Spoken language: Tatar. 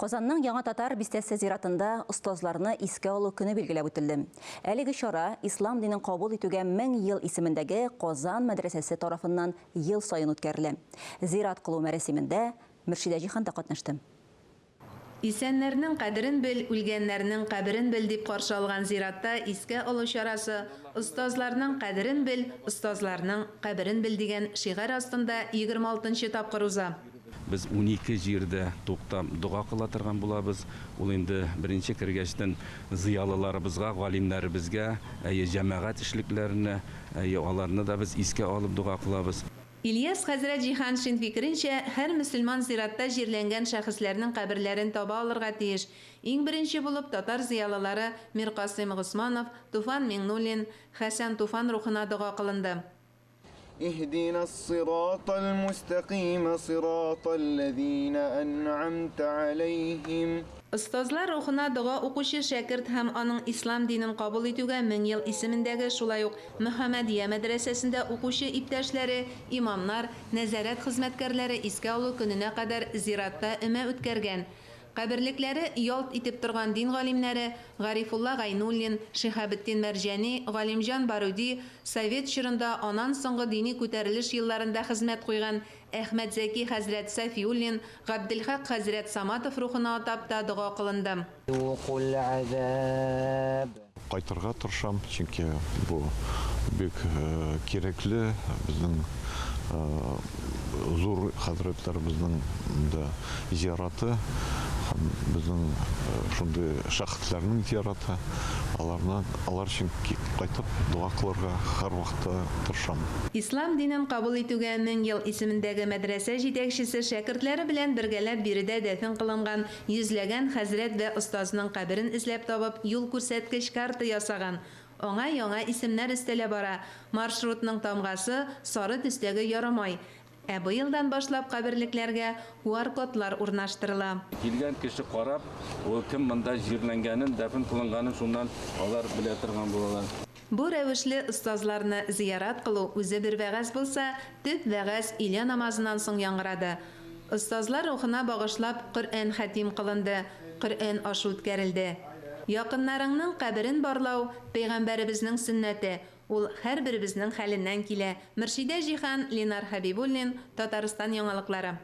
Казанның Яңа Татар бистәсе зиратында остазларны искә алу көне билгеләп үтелде. Әлеге чара Ислам динен кабул итүгә 1000 ел исемендәге Казан мәдрәсәсе тарафыннан ел саен үткәрелә. Зират кылу мәрасимендә Мөршидә Җиһан да катнашты. Исәннәрнең кадерен бел, үлгәннәрнең каберен бел, дип каршы алган зиратта искә алу чарасы Остазларның кадерен бел, остазларның каберен бел дигән шигарь астында 26 нчы тапкыр уза. Без 12 җирдә туктап дога кыла торган булабыз. Ул инде беренче кергәчтен зыялыларыбызга, галимнәребезгә, әйе, җәмәгать эшлекләренә, әйе, аларны да без искә алып дога кылабыз. Ильяс хәзрәт Җиһаншин фикеренчә, һәр мөселман зиратта җирләнгән шәхесләрнең каберләрен таба алырга тиеш. Иң беренче булып татар зыялылары Миркасыйм Госманов, Туфан Миңнуллин, Хәсән Туфан рухына дога кылынды. Иһдина ссиратал мустәкыймә сиратал ләзина әнъамтә аләйһим. Остазлар рухына дога укучы шәкерт һәм аның ислам динен кабул итүгә 1000 ел исемендәге шулай ук Мөхәммәдия мәдрәсәсендә укучы иптәшләре, имамнар, нәзарәт хезмәткәрләре искә алу көненә кадәр зиратта өмә үткәргән. Каберлекләре ялт итеп торган дин галимнәре Гарифулла Гайнуллин, Шиһабетдин Мәрҗани, Галимҗан Баруди, совет чорында, анан соңгы дини күтәрелеш елларында хезмәт куйган Әхмәтзәки хәзрәт Сафиуллин, Габделхак хәзрәт Саматов рухына атап та дога кылынды. Кайтырга тырышам, чөнки бу бик кирәкле, безнең зур хәзрәтләребезнең дә зияраты һәм безнең шундый шәхесләрнең зияраты. Аларны, алар өчен кайтып дога кылырга һәрвакытта тырышам. Ислам динен кабул итүгә 1000 ел исемендәге мәдрәсә җитәкчесе шәкертләре белән бергәләп биредә дәфен кылынган Йөзләгән хәзрәт вә остазның каберен эзләп табып, юл күрсәткеч карта ясаган. Аңа яңа исемнәр өстәлә бара. Маршрутның тамгасы, сары төстәге ярымай. Ә быелдан башлап каберлекләргә куар-кодлар урнаштырыла. Килгән кеше карап, ул кем монда җирләнгәнен, дәфен кылынганын шуннан алар белә торган булалар. Бу рәвешле остазларны зиярат кылу үзе бер вәгазь булса, төп вәгазь өйлә намазыннан соң яңгырады. Остазлар рухына багышлап Коръән хәтим кылынды, Коръән ашы үткәрелде. Якыннарыңның каберен барлау, пәйгамбәребезнең сөннәте, ул һәрберебезнең хәленнән килә. Мөршидә Җиһан, Ленар Хәбибуллин, Татарстан яңалыклары.